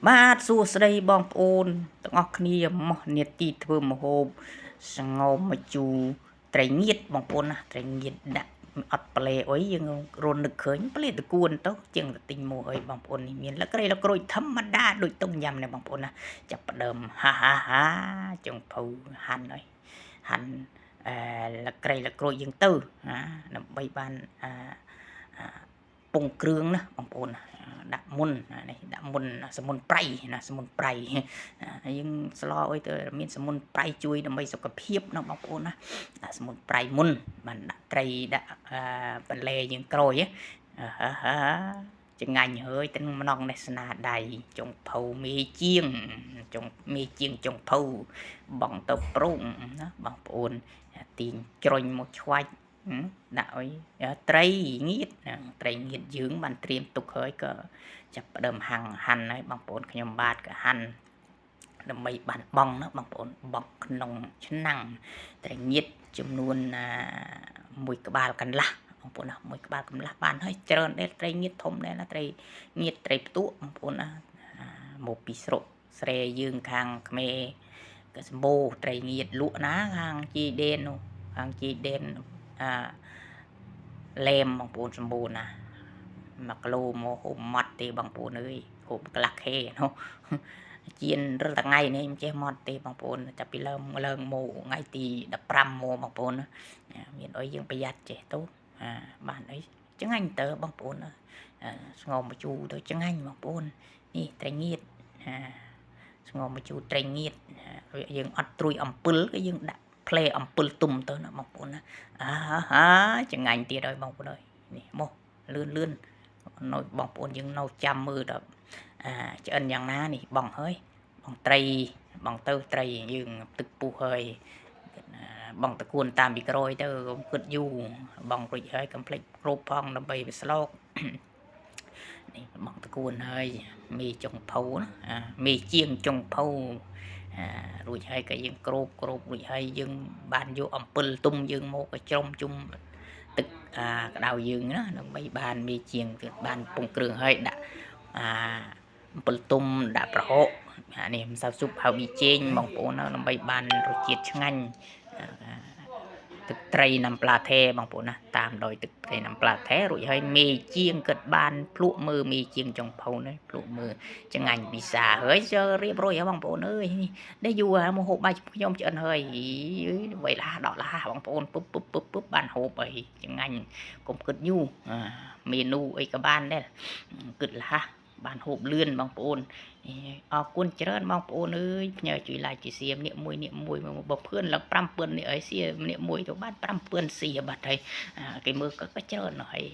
បាទសួស្តីបងប្អូនទាំងអស់គ្នាមកនាទីធ្វើម្ហូបស្ងោរម្ជូរត្រីងៀតបងប្អូនណាត្រីងៀតដាក់អត់ប្លែអុយយើងរនឹកឃើញប្លែតកួនទៅជាងទៅទិញមកអុយបងប្អូននេះមានលក្រីលក្រួយធម្មតាដូចតុងញ៉ាំនេះបងប្អូនណាចាប់ផ្ដើមហាហាហាចុងភៅហាន់អុយហាន់អឺលក្រីលក្រួយយើងទៅណាដើម្បីបានអឺពងគ្រឿងណាបងប្អូនណាដាក់មុននេះដាក់មុនសមុនប្រៃណាសមុនប្រៃយើងស្លអុយទៅមានសមុនប្រៃជួយដើម្បីសុខភាពណាបងប្អូនណាដាក់សមុនប្រៃមុនបានដាក់ត្រីដាក់បន្លែយើងក្រោយហាចងាញ់ហើយទាំងម្ដងនេះស្នាដៃចុងភៅមេជាងចុងមេជាងចុងភៅបងទៅប្រុងណាបងប្អូនទាញជ្រុញមកឆ្វាច់ដាក់អុយត្រីងៀតត្រីងៀតយើងបានត្រៀមទុកហើយក៏ចាប់ផ្ដើមហាំងហាន់ហើយបងប្អូនខ្ញុំបាទក៏ហាន់ដើម្បីបានបងណាបងប្អូនបងក្នុងឆ្នាំងត្រីងៀតចំនួនមួយក្បាលកន្លះបងប្អូនណាមួយក្បាលកន្លះបានហើយច្រើនដែរត្រីងៀតធំដែរណាត្រីងៀតត្រីផ្ទក់បងប្អូនណាមកពីស្រុកស្រែយើងខាងខ្មែរក៏សម្បូរត្រីងៀតលក់ណាខាងជីដេននោះខាងជីដេនអាឡែមបងប្អូនសម្បូរណា1គីឡូមកហូបម៉ត់ទេបងប្អូនអើយហូបកន្លះខេនោះជៀនរាល់ថ្ងៃនេះមិនចេះម៉ត់ទេបងប្អូនចាប់ពីឡើងឡើងមកថ្ងៃទី15មកបងប្អូនមានអីយើងប្រយ័ត្នចេះទៅបានអីឆ្ងាញ់តើបងប្អូនស្ងោរម្ជូរទៅឆ្ងាញ់បងប្អូននេះត្រីងៀតស្ងោរម្ជូរត្រីងៀតយើងអត់ត្រួយអំពិលក៏យើងដាក់ផ្លែអំពិលទុំទៅណាបងប្អូនណាអាហាចងាញ់ទៀតហើយបងប្អូនអើយនេះមកលឿនលឿននៅបងប្អូនយើងនៅចាំមើលដល់ឆ្អិនយ៉ាងណានេះបងហើយបងត្រីបងទៅត្រីយើងទឹកពុះហើយបងតកួនតាមពីក្រោយទៅកុំគិតយូរបងរួចហើយកុំភ្លេចគ្រប់ផងដើម្បីវាស្លោកនេះបងតកួនហើយមីចុងភៅណាមីជាងចុងភៅរួចហើយក៏យើងគ្របគ្របរួចហើយយើងបានយកអំពិលទុំយើងមកក៏ច្រុំជុំទឹកអាក្តៅយើងណាដើម្បីបានមីជាងទៀតបានពងគ្រឿងហើយដាក់អាអំពិលទុំដាក់ប្រហុកអានេះម្សៅស៊ុបហៅប៊ីចេងបងប្អូនដើម្បីបានរសជាតិឆ្ងាញ់ទឹកត្រីណាំប្លាថេបងប្អូនណាតាមដោយទឹកត្រីណាំប្លាថេរួចហើយមេជាងគិតបានភ្លក់មើលមេជាងចុងភៅនេះភ្លក់មើលចងាញ់ពិសាហើយចរៀបរយហើយបងប្អូនអើយនេះយូរហើយមកហូបបាយខ្ញុំឆ្អិនហើយវៃឡាដកឡាបងប្អូនពុបពុបពុបពុបបានហូបអីចងាញ់កុំគិតយូរមេនូអីក៏បានដែរគិតលះបានហូបលឿនបងប្អូនអរគុណច្រើនបងប្អូនអើយផ្ញើជួយ like ជួយ share ម្នាក់មួយអ្នកមួយបើភឿនឡើង5000នេះអី share ម្នាក់មួយទៅបាន5000 share បាត់ហើយគេមើលក៏ច្រើនហើយ